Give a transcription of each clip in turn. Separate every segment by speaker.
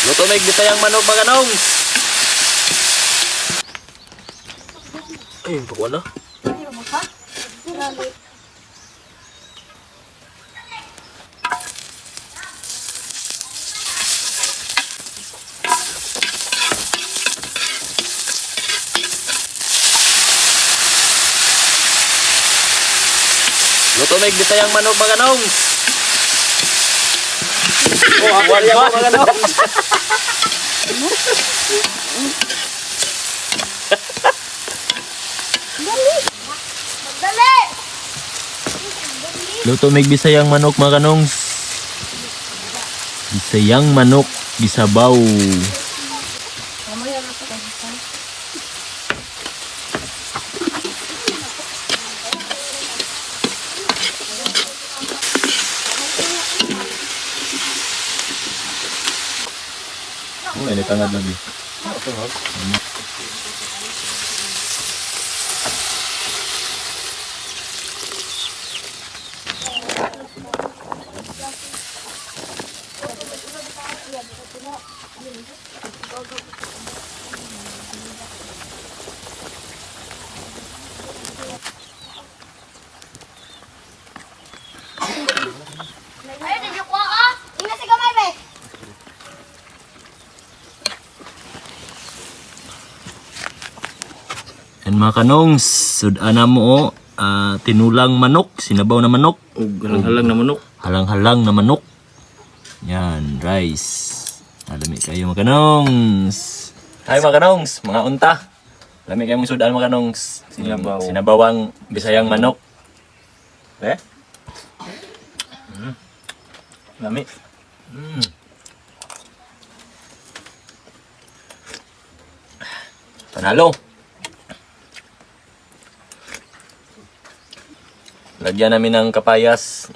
Speaker 1: Luto na yung Bisayang manok, mga kanongs. Ay, pakuha na. Luto na yung Bisayang manok, mga kanongs. Oh, one, one, mga kanongs.
Speaker 2: Dali!
Speaker 1: Luto may Bisayang manok, mga kanongs. Bisayang manok, gisabaw. Oh, ini tangan lagi.
Speaker 2: Ay, did you kuha ka? Ina si gamay be.
Speaker 1: And mga kanongs, sudan na mo oh, tinulang manok, sinabaw na manok.
Speaker 3: Ug halang-halang na manok.
Speaker 1: Halang-halang na manok. Yan, rice. Alami kayo, mga kanongs. Hi, mga kanongs, mga unta. Lami kayo mong sudan, mga kanongs.
Speaker 3: Sinabaw.
Speaker 1: Sinabawang Bisayang manok.
Speaker 3: Eh? Lami.
Speaker 1: Panalo. Lagyan namin ng kapayas.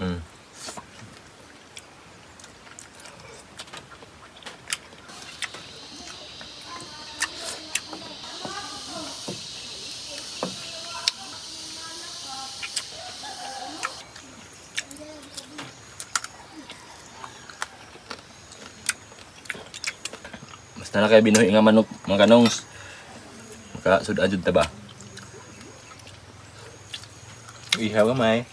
Speaker 1: Basta na kayo binuhi nga manok, mga kanongs. Maka sud jud ta ba?
Speaker 3: Ihaw gamay.